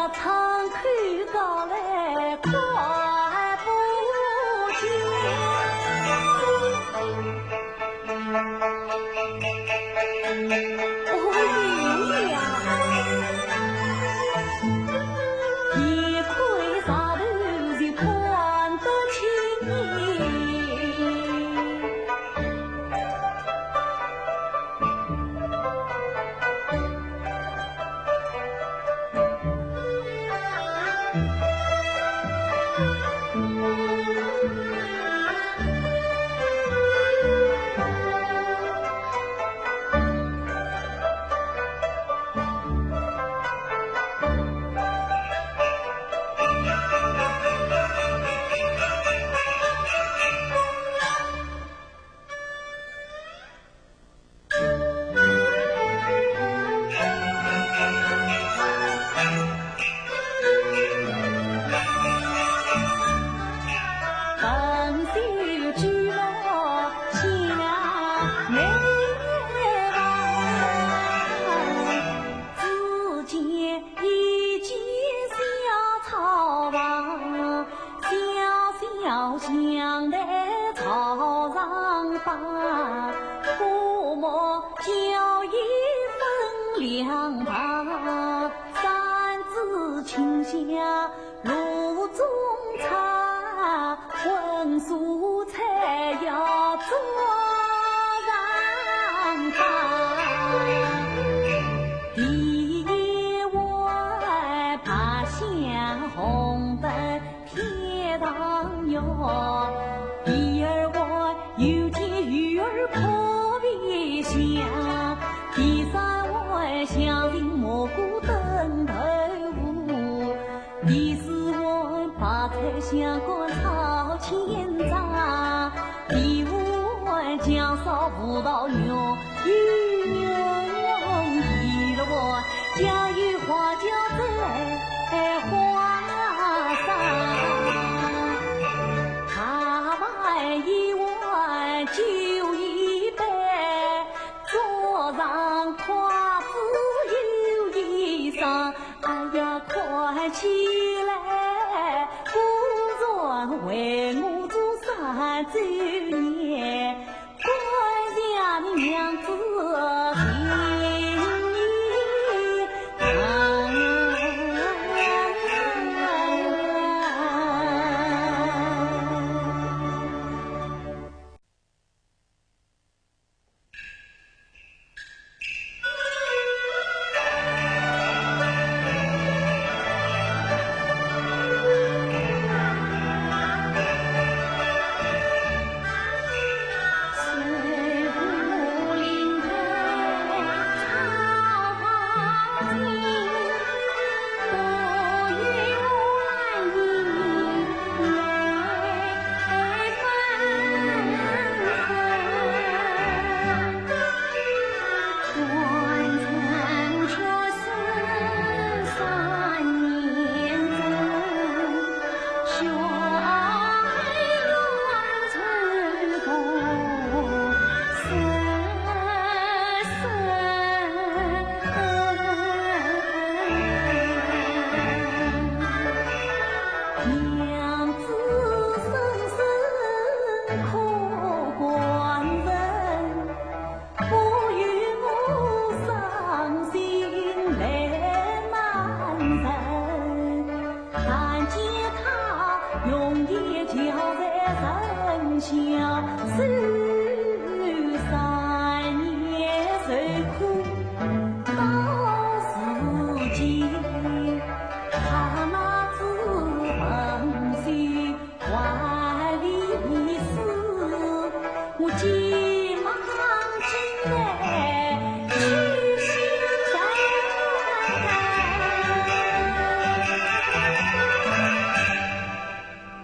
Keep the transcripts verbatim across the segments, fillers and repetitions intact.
唱口高来快不见。哦呀，一块石头是看得清你。只见一间小草房，小小墙台草上摆，花木交椅分两旁，三子清香炉中炒，荤素菜肴桌上摆。第一碗八香红豆 甜汤肉，第二碗油煎鱼儿破皮香，第三碗香芹蘑菇炖豆腐，第四碗白菜香干炒千张，第五碗酱烧葡萄肉，有肉第六碗 酱油花椒蒸花生，大摆一碗酒一杯，桌上筷子又一双。哎呀，看起来，果然为我做三周年。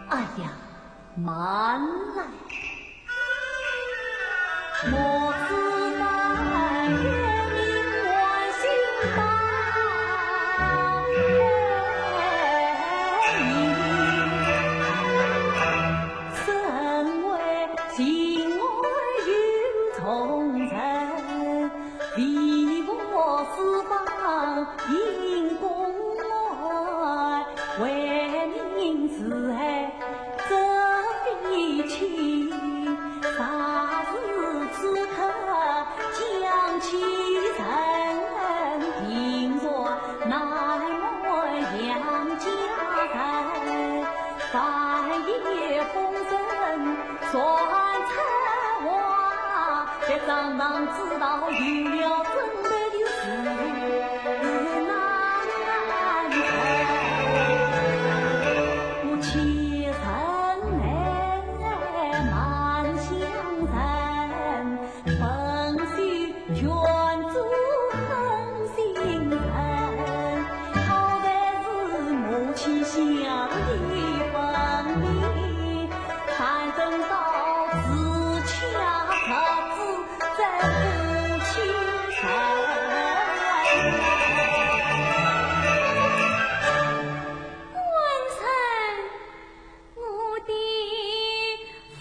哎呀，慢来！ 为父四方行宫乐。是爱这比亲，啥事此刻讲起人，听说南门杨家人，半夜风声传出话，别张望知道有了准备的事。 官人，我的夫。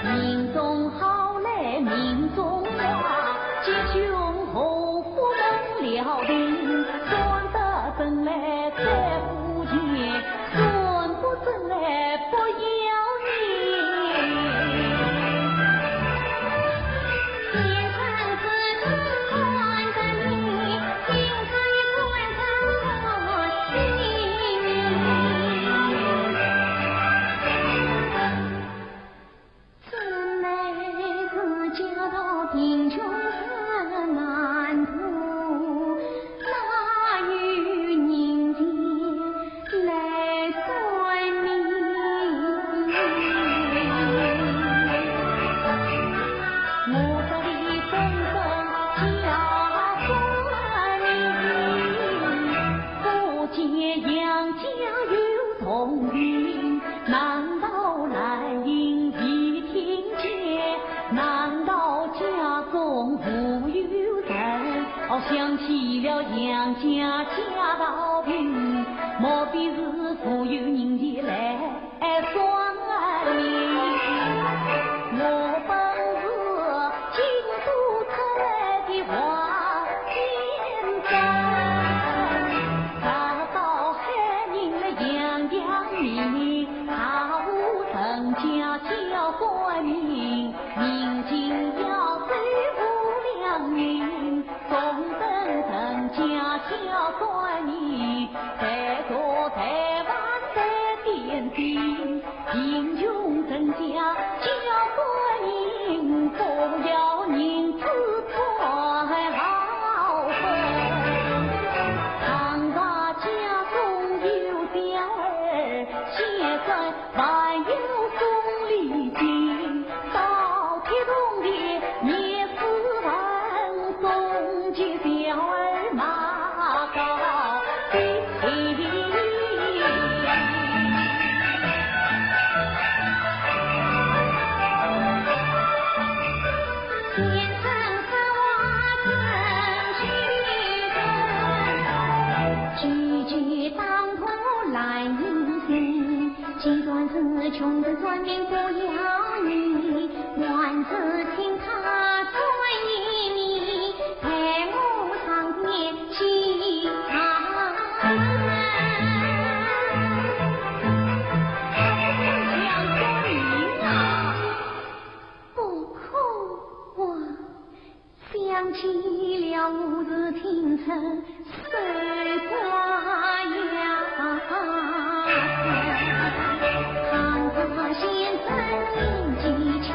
命中好来命中坏，吉凶祸福门了定，算得准来。为了杨家家道平，莫非是富有人家来算命？我本是京都出来的花先生，直到海宁了杨家名，大户人家叫算命，明经要收五两银。 中等人家叫算命，在座台湾的点点，贫穷人家叫算命，不要银子穿好风。倘若家中有小儿，先生 还有送礼金，到铁洞里面四万，送给小儿马高兴。先生说话真是真，句句当头烂印印。 既然是穷人算命不要你，还是请他算一命，待我上前去看。想算命啊？不可啊！ 想起了我是青春守寡呀，倘若先生年纪轻，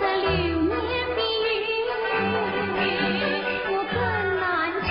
这流年比喻我怎难尽。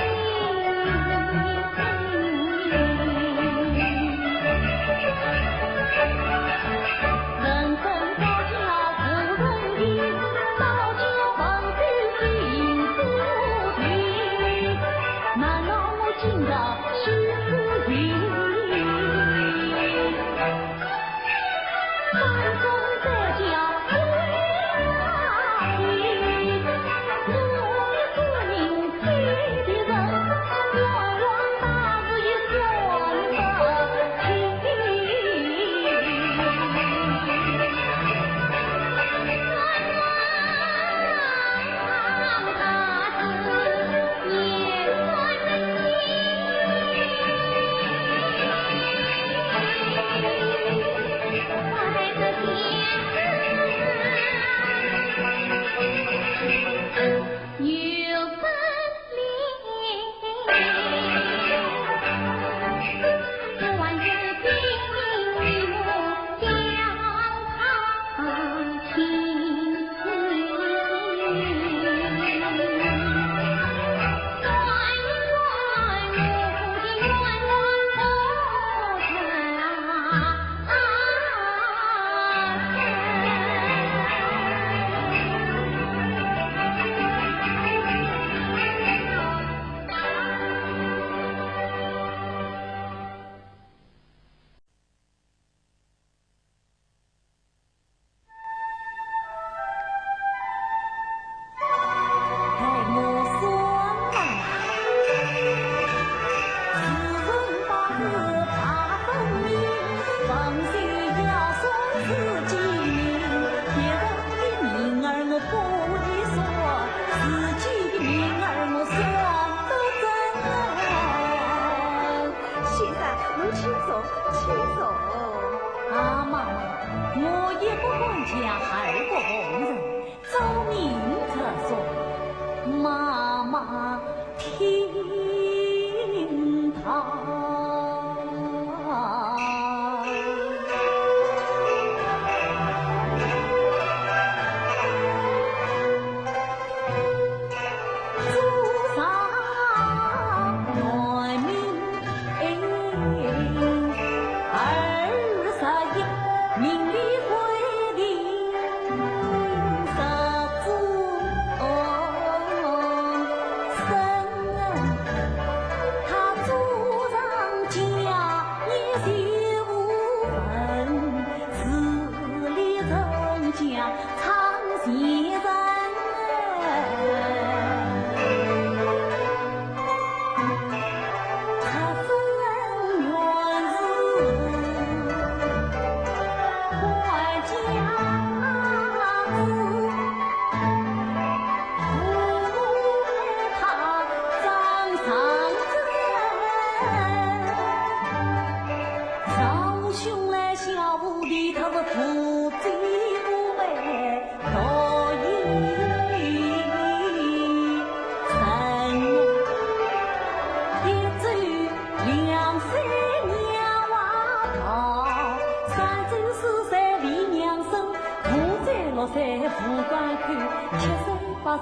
先生，侬请坐，请坐。啊，妈妈，我也不敢叫二个红人，照明则说，妈妈听道。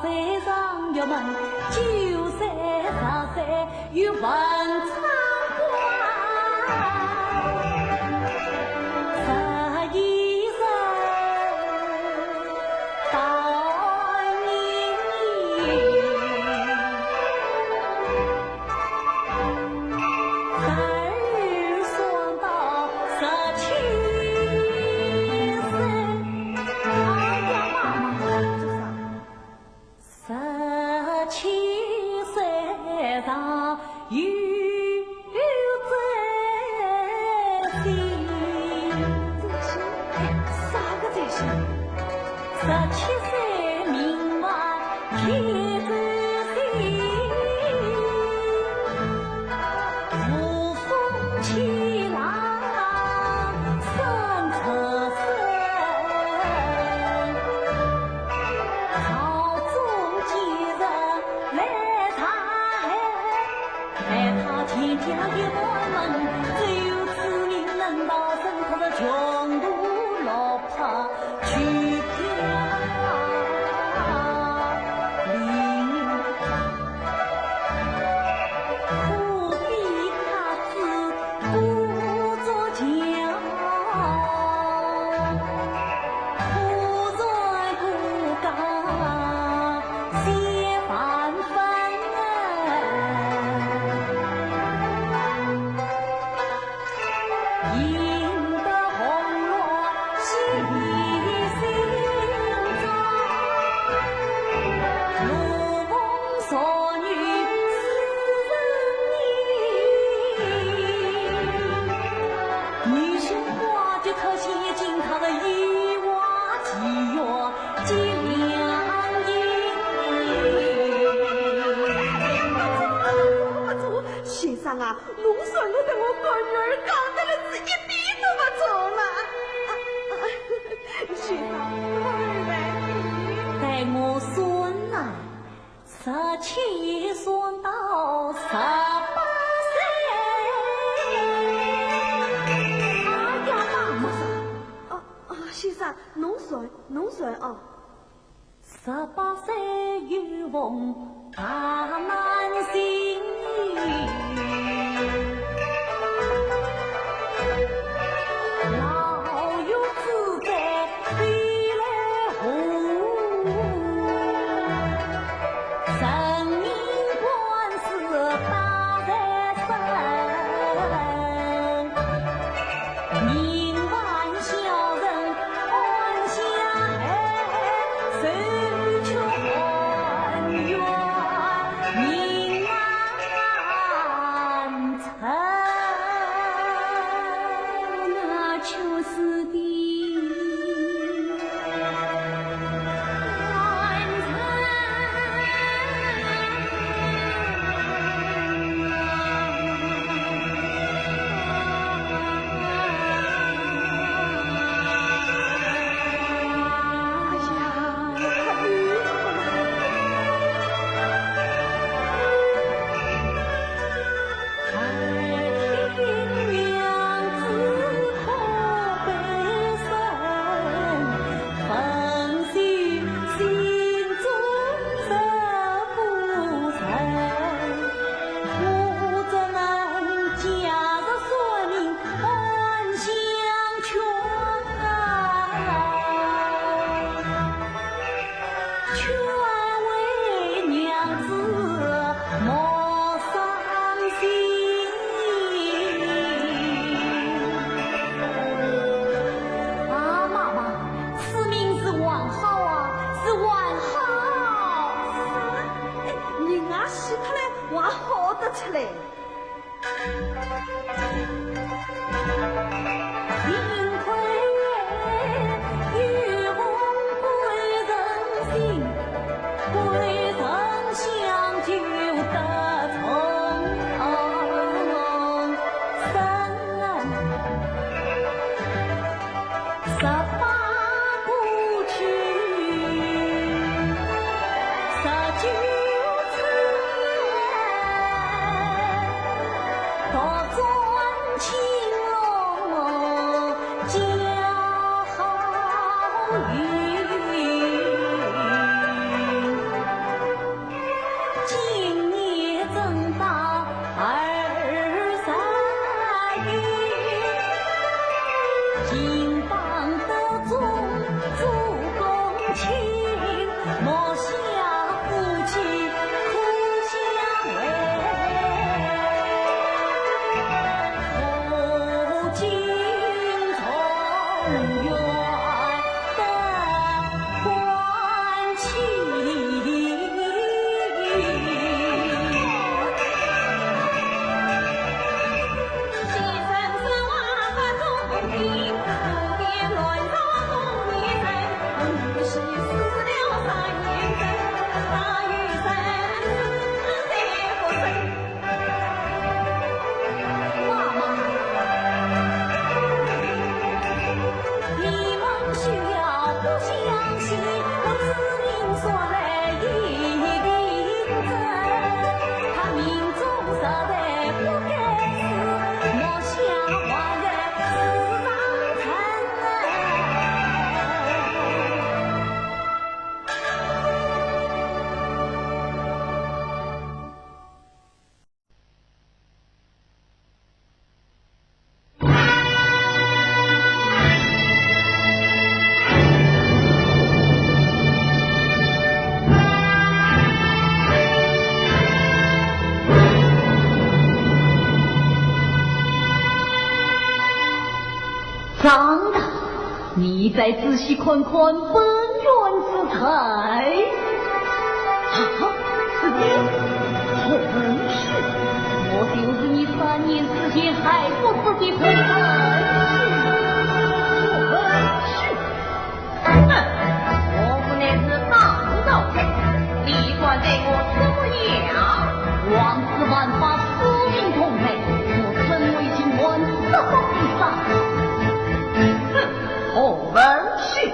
岁上玉门，九岁十岁有文昌官。十一岁到年年，十二算到十七岁。哎呀妈妈！ 十七岁上有这心。这心？啥个这心？十七岁名望天子心。 无风起浪生出身，朝中间人来查hỏi，害他全家一满门，只有此人能逃生，他的穷途落魄去飘零。 苦比客子不着桥，苦在孤家写万分。 赢得红鸾喜心中，罗网索女四十年。女凶寡绝特写惊，他的一花几月见良人。哎呀，不错，不错，先生啊， 侬算我搭我干女儿讲得了是一点都不错嘛。啊，啊，先生，二位。待我算来，十七算到十八岁。哎呀，妈妈。啊，啊，先生，侬算，侬算啊。 十八岁又逢大难星，老幼之灾飞来祸，人命官司打在身。 民望小人安享受却恩怨民难成，那就是的。 啊，妈妈，此命是还好啊，是还好。啥？哎，人啊死脱了，还好得出来？幸亏有梦归人心， 归人相救得重生。十八过去十九春，独尊亲你再仔细看看本院之态。啊，是你，何文旭，我就是你三年之前害不死的何文旭。何文旭。哼，我府乃是大清朝的，你敢对我怎么样？王子万法，死命同罪，我怎为情愿得不必杀？哼，何文旭。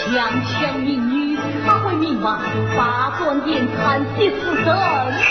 强抢民女，杀毁民房，霸占田产，劫持人民。